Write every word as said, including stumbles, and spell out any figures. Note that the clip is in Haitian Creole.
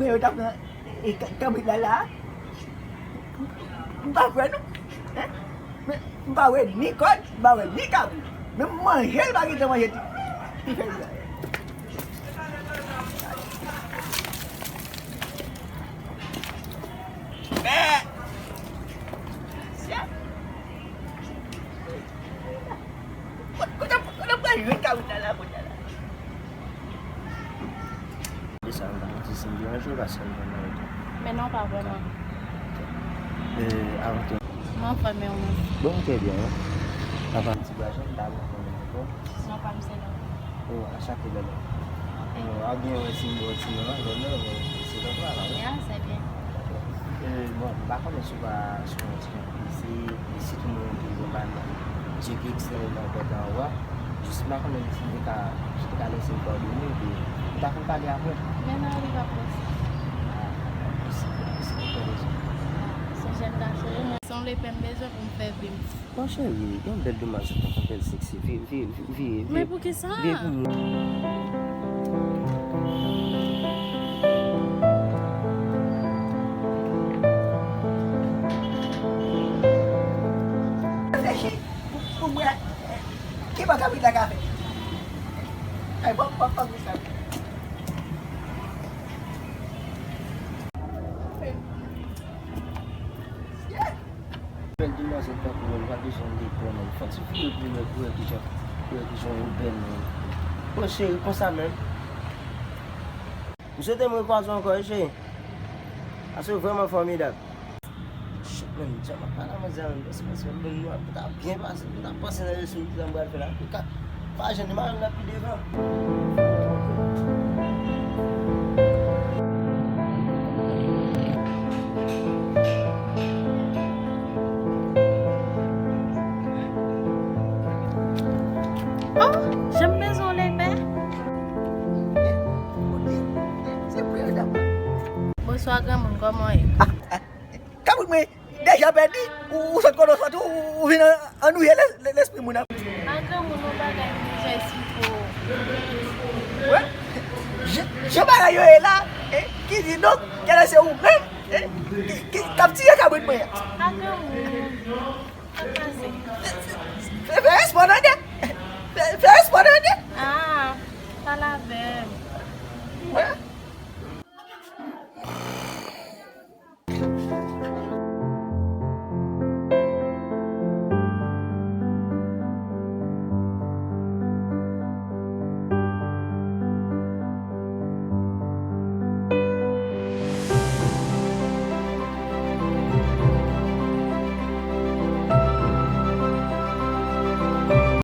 Yo ta pran e, ka- kabrit la la. M pa kwè non. Hein? Men m pa wè ni kòd, m pa wè ni kabrit. Men manje l pa gentan manje ti. Ti fè li la. Kote, kote pral jwenn kabrit la la kounye a la? Desann, m pa santi si m deranje w, paske m konn nan wout la. Men non, pa vrèman. Ok. E, avan tou. M anfòm, e ou menm? Bon, trè byen, wi. Papa m ti gason, m ta renmen konnen ankò. Non, pa m se lè. O, a chak lè lè. Ok. O, a byen wè si m bò ti non, lè lè, se lè la, wi. Ya, se byen. E, bon, m pa konnen si w pa, si w pa ti Isi, isi tou moun te gen ban J P X nan pòt anwo a. Jis m pa konnen si te ka, si te ka lese m kòdone, epi m ta fin pale apre. Men nan li pa pwès. Ah, isi, isi, isi, isi. Se jèn gason yo, mwen. Se yon lepè m bezwen pou m fè vi m. Bon, cheri, yon bèl demwazèl tankou bèl seksi. Vire, vire, vire, vire. Men poukisa? Vire pou mwen. Reflechi pou, pou m wè ki bò kabrit la ka fè. Ay, bon, bon, bon, bon, bon. Yeah. Bèl demwazèl tankou mwen, m pa bezwen de pran non. Fò ti vire pou mwen, pou wè kijan, pou wè kijan ou bèl non. Bon, cheri, konsa menm. M swete m rekwaze w ankò, wi, cheri. Sa se vrèman fòmidab. Shit, man, jan m ap pale a manzè a, m panse, panse, bon, nou ta byen pase, nou ta panse nan leson nou pral fè la. Ka, pa jwenn, nou pral la pi devan. Oh, jan m bezwen w lepè. Bonswa, granmoun, kòman w ye? Kabrit mwen deja pèdi, ou, ou sot kote w sot, ou, ou vin an, annwiye lè- lè- lespri moun an. A granmoun, yon bagay m bezwen eksplike w. Wè, jan- jan bagay yo ye la, eh, ki di donk, genlè se ou menm, eh, ki, ki, k ap tiye kabrit mwen an. A granmoun, sa k pase? Fè, fè respè w tande. Fè, fè respè w tande. Ah, pale avè m. Wè.